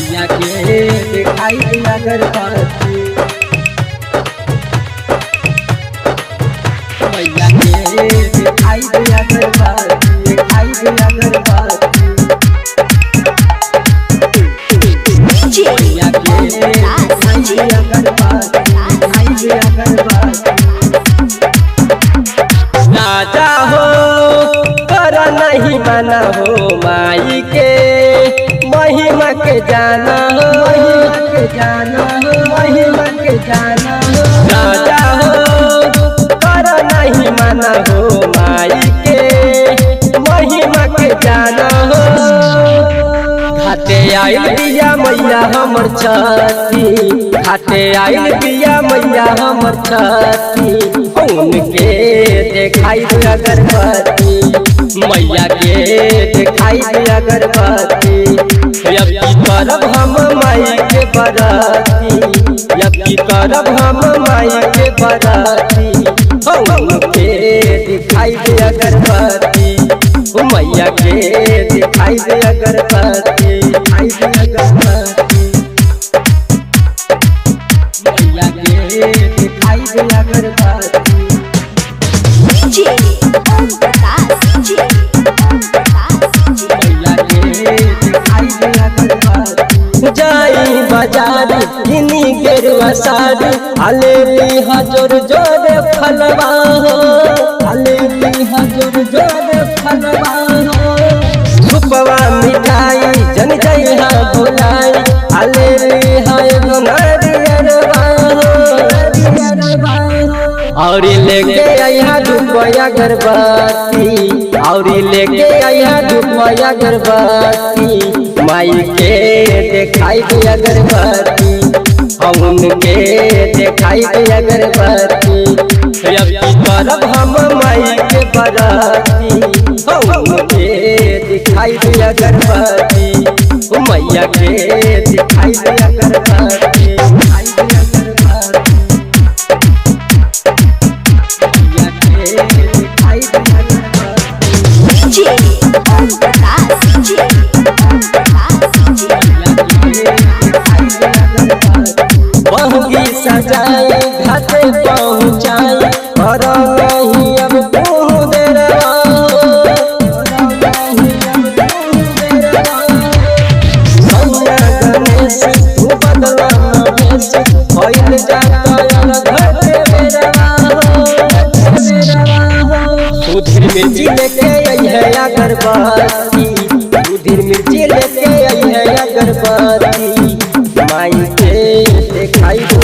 मैया के दिखाई दे अगरबत्ती, मैया के दिखाई दे अगरबत्ती, दिखाई दे अगरबत्ती। DJ मैया के Om Prakash दिखाई DJ दे अगरबत्ती, दिखाई दे अगरबत्ती। राजा हो कर नहीं मना हो माई के महिमा के जाना हो, महिमा के जाना हो, महिमा के जाना हो। राजा हो कर नहीं मना हो माई के महिमा के जाना हो। घाटे आइल बिया मैया हमर छती, घाटे आइल बिया मैया हमर छती, उनके देखाई दे अगरबत्ती, मैया के देखाई दे अगरबत्ती। अब की करब हम माई के बराती, अब की करब हम माई के बराती, उनके दिखाई दे अगरबत्ती, मैया के दिखाई दे अगरबत्ती, दिखाई दे अगरबत्ती। मैया के दिखाई दे अगरबत्ती। DJ Om Prakash DJ Om Prakash DJ मैया के दिखाई दे अगरबत्ती। जाई बाजारी किनी गेरुआ साड़ी, आले ली हजोर जोरे फलवा हो, आले ली हजोर जोरे फलवा हो। सुपवा मिठाई जन जइहा भुलाई, आले ली हा एगो नारियरवा हो, और लेके आइहा धुपया अगरबत्ती, और लेके आइहा धुपया अगरबत्ती। माई के देखाई दे अगरबत्ती, उनके देखाई दे अगरबत्ती। अब की करब हम माई के बराती, उनके दिखाई दे अगरबत्ती, मैया के दिखाई दे अगरबत्ती, दिखाई दे अगरबत्ती। मैया के दिखाई दे अगरबत्ती। DJ Om Prakash DJ Om Prakash DJ बहुगी सजाए घाटे पहुँचाए, और नहीं अब तू देरवा, सैया गणेश तू बदला महेश, भइल जाता अलग बेरवा। सुधीर मिर्ची लेके आई है अगरबत्ती, सुधीर मिर्ची लेके आई है अगरबत्ती। माई के दिखाई दे